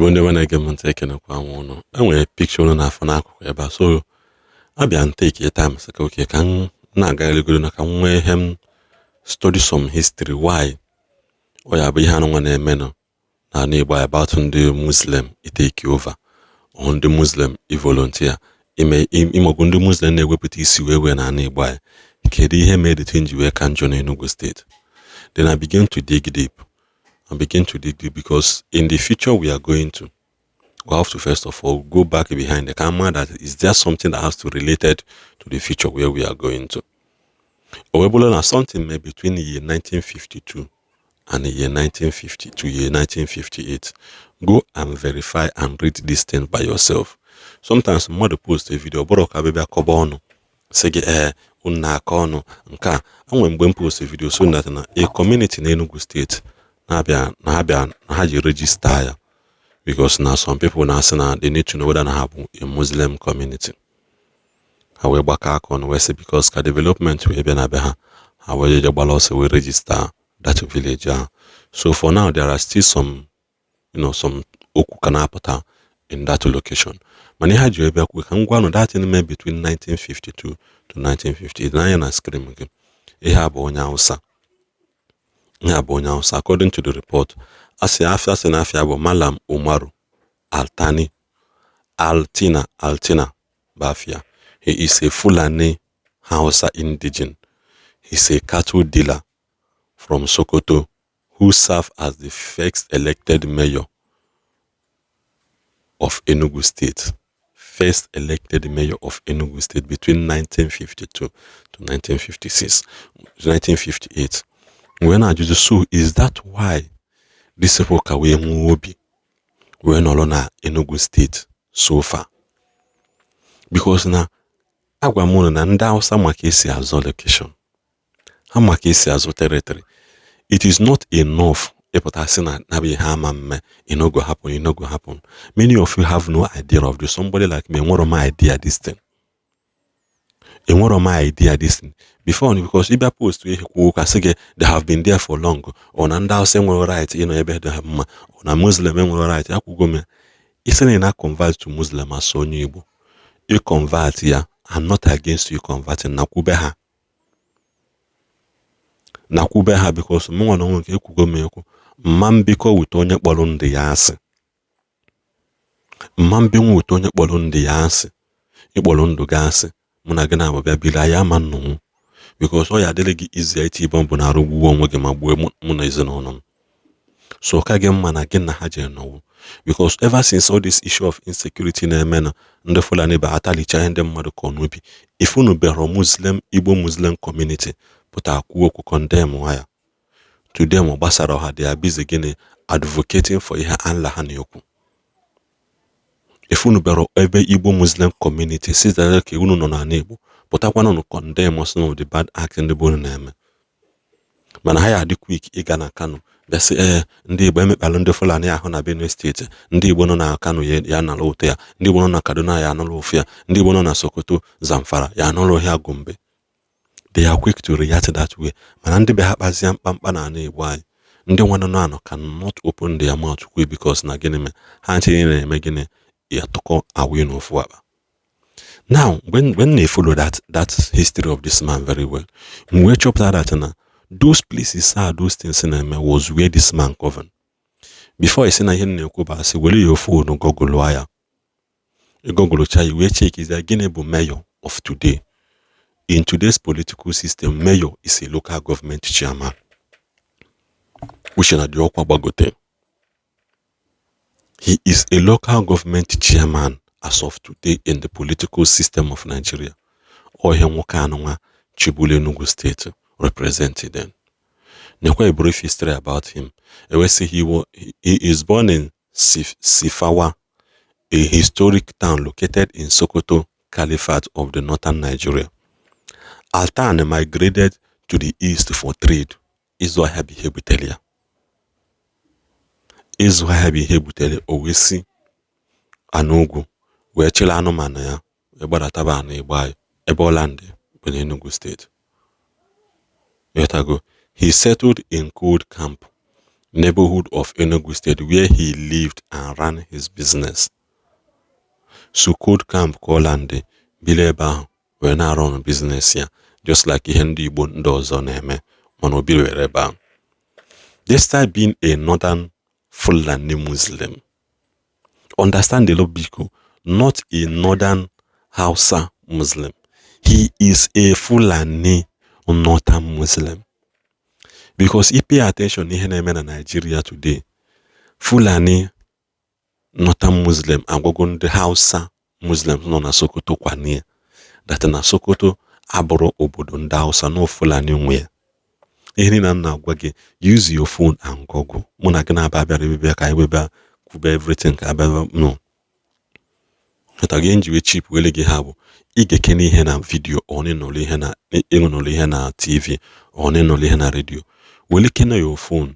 Igbo ndị ọma na-ege m ntị, ekenekwa m ụnụ. Enwere picture ụnụ na-afụ n'akụkụ ebe a. So abịa m take time, sị ka okay, ka m na-agagharịgoro na ka m nwee ihe m study some history, why ọ ya bụ ihe anụnwa na-emenụ n'ala Igbo about ndị Muslim itake over or ndị Muslim ivolunteer ime ịmọgụ, ndị Muslim na-ewepụta isi wee wee n'ala Igbo anyị. Kedu ihe mere the thing ji wee ka njọ n'Enugu State? Then I begin to dig deep. I begin to dig deep because in the future we are going to, we have to first of all go back behind the camera, that is there something that has to related to the future where we are going to. O wee bụrụ na something may between the year 1952 and the year 1952, year 1958. Go and verify and read this thing by yourself. Sometimes mmadụ post a video, ọ bụrụ ka bịa kọba ọnụ sị gị, ee, unu na-akọ ọnụ nke a. Enwere mgbe m post a video so that na a community na Enugu State na-abịa na ha bịa na ha ji register ya because na some people na-asị na they need to know whether na ha bụ a Muslim community. Ha wee gbakọ aka ọnụ wee sị because ka development wee bịa na be ha, ha wee jeje gbara ọsọ wee register that village ahụ. So for now there are still some some okwu ka na-apụta in that location, mana ihe ha ji wee bịa kwuo ka m gwa nụ that thing mee between 1952 to 1958. N'anya na screen gị, ihe a bụ onye Hausa, ihe a bụ onye Hausa. According to the report, asị afịa sị na afịa bụ Malam Umaru Altani Altina Altina Bafia. He is a Fulani Hausa indigene. He's a cattle dealer from Sokoto who served as the first elected mayor of Enugu State. First elected mayor of Enugu State between 1952 to 1956, 1958. Wee na-ajụjụ, so is that why these people ka wee nwee obi wee nọrọ na Enugu State so far? Because na agwa m unu na ndị Hausa maka esi azọ location ha, maka esi azụ territory. It is not enough ịpụta sị na na bụ ihe ama mme. E no go happen, e no go happen. Many of you have no idea of this. Somebody like me, enwero m idea this thing, enwero m idea this thing before, because ịbịa post ihe kwuo ụka sị gị they have been there for long, ọ na ndị Hausa enwere right ịnọ ebe dị ha mma, ọ na Muslim enwere right. Akwụgo m ya, isi na ị na convert to Muslim as onye Igbo, ị convert ya, I'm not against you converting. Nakwube ha, nakwube ha, because mụnwa na onwe nke ekwugo m ekwu, mma mbikọ wute onye kpọrọ ndị ya asị, mma mbinwu wute onye kpọrọ ndị ya asị. Ịkpọrọ ndụ gị asị, mụ na gị na-abụ bịa biri anyị ama nnọnwụ, because ọ ya adịrị gị izi iti bọmbụ na arụ gbuo onwe gị ma gbuo mụ na ezinụlọ m. So ka gị mma na gị na ha jere nọwụ, because ever since all this issue of insecurity na-eme na ndị Fulani bụ atalicha ihe ndị mmadụ kọ n'ubi, ifunu bịara Muslim, Igbo Muslim community pụta kwuo okwu condemn ya. To them, gbasara ọha, they are busy gịnị? Advocating for ihe Allah ha na-ekwu. Ifunu bịara ebe Igbo Muslim community si ka unu nọ n'ala Igbo pụtakwanụ condemn some of the bad acts ndị bụ unu na-eme, mana ha ya adị quick ịga na Kano bịa sị, ee, ndị Igbo emekpalụ ndị Fulani ahụ na Benue State, ndị Igbo nọ na Kano ya nara ụtọ ya, ndị Igbo nọ na Kaduna ya anụrụ ụfụ ya, ndị Igbo nọ na Sokoto, Zamfara ya anụrụ ya, Gombe. They are quick to react that way, mana ndị be ha kpazie mkpamkpa n'ala Igbo anyị, ndị nwa nọ anọ cannot open their mouth kwuo, because na gịnị mee ha nche na-eme gịnị ya tụkọ awụ n'ofu akpa. Now when they follow that history of this man very well, m wee chọpụta that na those places are those things na-eme was where this man govern before. Isi na ihe m na-ekwu bụ asị, were your phone google ya, ịgooglecha ya wee checkizie gịnị bụ mayor of today. In today's political system, mayor is a local government chairman, which na dị ọkwa gbagote. He is a local government chairman as of today in the political system of Nigeria. Ọ ihe nwoke anụnwa chịbulu Enugu State represented then. Nekwa a brief history about him. Ewesi he is born in Sifawa, a historic town located in Sokoto Caliphate of the northern Nigeria. Altan migrated to the east for trade. Ịzụ ahịa bụ ihe butere ya. Ịzụ ahịa bụ ihe butere o wee si ana ugwu wee chịrị anụmanụ ya wee gbadataba ana Igbo anyị ebe ọ landị bụ n'Enugu State. Ịghọtago? He settled in Cold Camp neighborhood of Enugu State, where he lived and ran his business. So Coal Camp ka ọ land, bili ebe ahụ wee na-arụ ọrụ business ya, just like ihe ndị Igbo ndị ọzọ na-eme, mana o biri were ebe ahụ. Despite being a northern Fulani Muslim, understand the law, biko, not a northern Hausa Muslim. He is a Fulani northern Muslim. Because if pay attention n'ihe na-eme na Nigeria today, Fulani northern Muslim agwago ndị Hausa Muslims nọ na Sokoto kwanie that na Sokoto abụrụ obodo ndị Hausa, na Fulani nwe ya. Ihe niile m na-agwa gị, use your phone and Google. Mụ na gị na-aba abịara ebe ka anyị webe kwube everything ka abịa no pụta gị nji wee chip wele gị. Ha bụ igekene ihe na video, ọ nụrụ ihe na ịnụrụ ihe na TV, ọ nụrụ ihe na redio, wele kene your phone,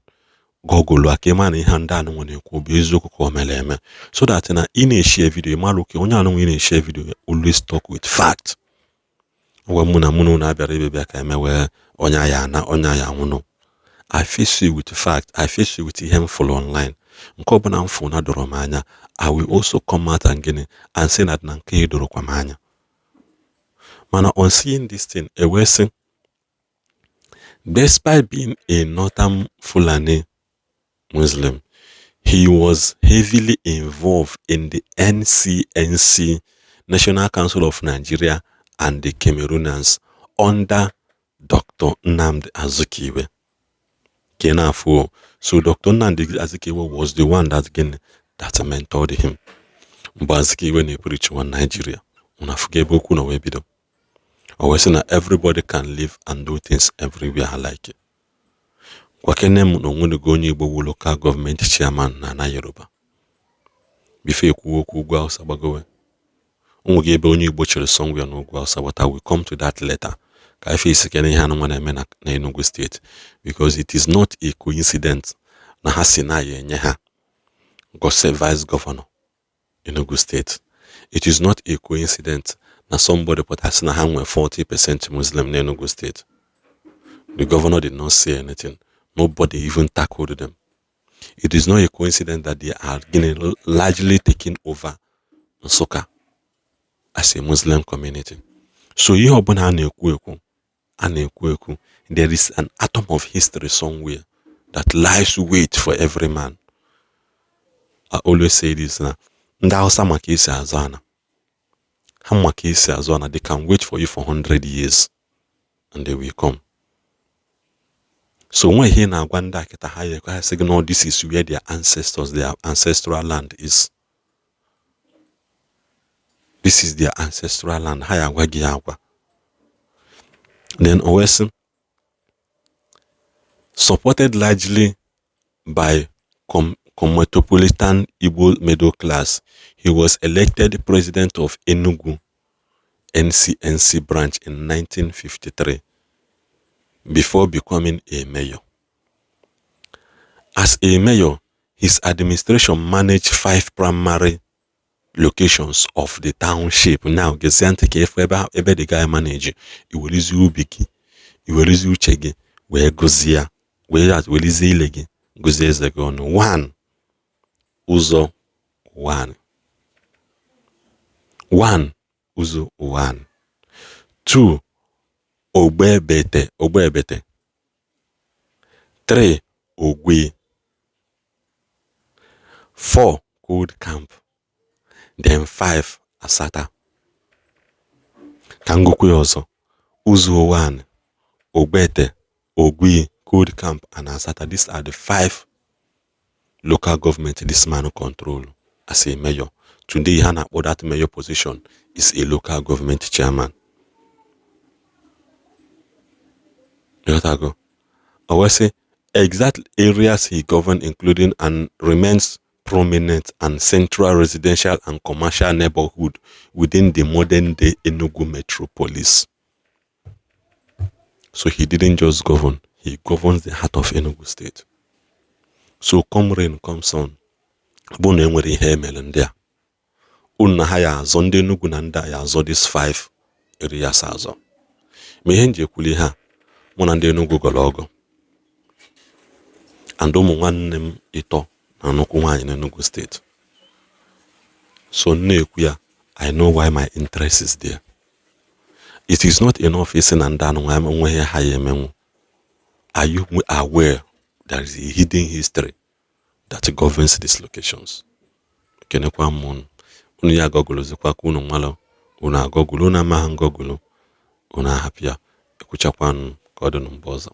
Google aka, ịma na ihe ndị anụnwa na-ekwu bụ eziokwu ka o mere eme, so that na ị na-eshare video, ịmara oke onye anụnwa ị na-eshare video always talk with fact. Gwa mụ na unu abịara ebe bịa ka eme wee onye aya ana onye aya anwụnụ. I face you with fact. I face you with ihe m fụrụ online. Nke ọbụla m fụ na dọrọ m anya, I will also come out and gịnị and say that na nke dorokwa m anya. Mana on seeing this thing, e wee sị, despite being a northern Fulani Muslim, he was heavily involved in the NCNC, National Council of Nigeria and the Cameroonians, under Dr. Nnamdi Azikiwe. Kenafo. So Dr. Nnamdi Azikiwe was the one that gịnị that mentored him. Mgbe Azikiwe na-epreach one Nigeria, unu afụgo ebe okwu na wee bido. O wee sị na everybody can live and do things everywhere I like it. Gwakene m na onwenugo onye Igbo wu local government chairman na ana Yoruba. Before ekwu okwu ugwu Hausa gbagowe. Onwego ebe onye Igbo chere somewhere n'ugwu Hausa, but I will come to that later. Ka ife isi kene ihe anụnwa na-eme na Enugu State, because it is not a coincidence na ha si na ya enye ha gose vice governor Enugu State. It is not a coincidence na somebody pụtasị na ha nwee 40% Muslim na Enugu State. The governor did not say anything. Nobody even tackled them. It is not a coincidence that they are gịnị largely taking over Nsukka as a Muslim community. So ihe ọbụla a na-ekwu ekwu a na-ekwu ekwu, there is an atom of history somewhere that lies wait for every man. I always say this, na ndị Hausa maka esi azụ ana ha, maka esi azụ ana. They can wait for you for 100 years and they will come. So nwe ihe na-agwa ndị a kịta, ha ya ekwe ha sị gị no, this is where their ancestors, their ancestral land is. This is their ancestral land. Ha ya agwa gị ya agwa. Then o wee sị, supported largely by cosmopolitan Igbo middle class, he was elected president of Enugu NCNC branch in 1953 before becoming a mayor. As a mayor, his administration managed five primary locations of the township. Now, gezie ntị ka efu ebe the guy manage. Iwerezi obi gị, iwerezi uche gị wee gụzie ya, wee werizie ile gị gụzie eze gị ọnụ. One, Ụzọ one. One, Ụzọ one. Two, Ogbebete, Ogbebete. Three, Ogwe. Four, Coal Camp. Then five, Asata. Ka m gụkwa ya ọzọ. Ụzọ one, Ogbete, Ogwi, Coal Camp and Asata. These are the five local government this man control as a mayor. Today, ha na-akpọ that mayor position is a local government chairman. Ịghọtago? O wee sị, exact areas he governed including and remains prominent and central residential and commercial neighborhood within the modern day Enugu metropolis. So he didn't just govern, he governs the heart of Enugu State. So come rain, come sun, bụ na enwere ihe emere ndị a, unu na ha ya azọ, ndị Enugu na ndị a ya azọ this five areas azọ. Ma ihe m ji ekwuli ha, mụ na ndị Enugu gọrọ ọgụ. And ụmụ nwanne m ịtọ na nnukwu nwaanyị n'Enugu Steeti. So m na-ekwu ya, I know why my interest is there. It is not enough isi na ndị anụ nweghị ha ya emenwu. Are you aware there is a hidden history that governs these locations? Kenekwa m unu. Unu ya gọgụlụzikwa ka unu malụ. Unu agọgụlụ, unu amaghị ngọgụlụ, unu ahapụ ya. Ekwuchakwanụ ka ọ dị na mgbe ọzọ.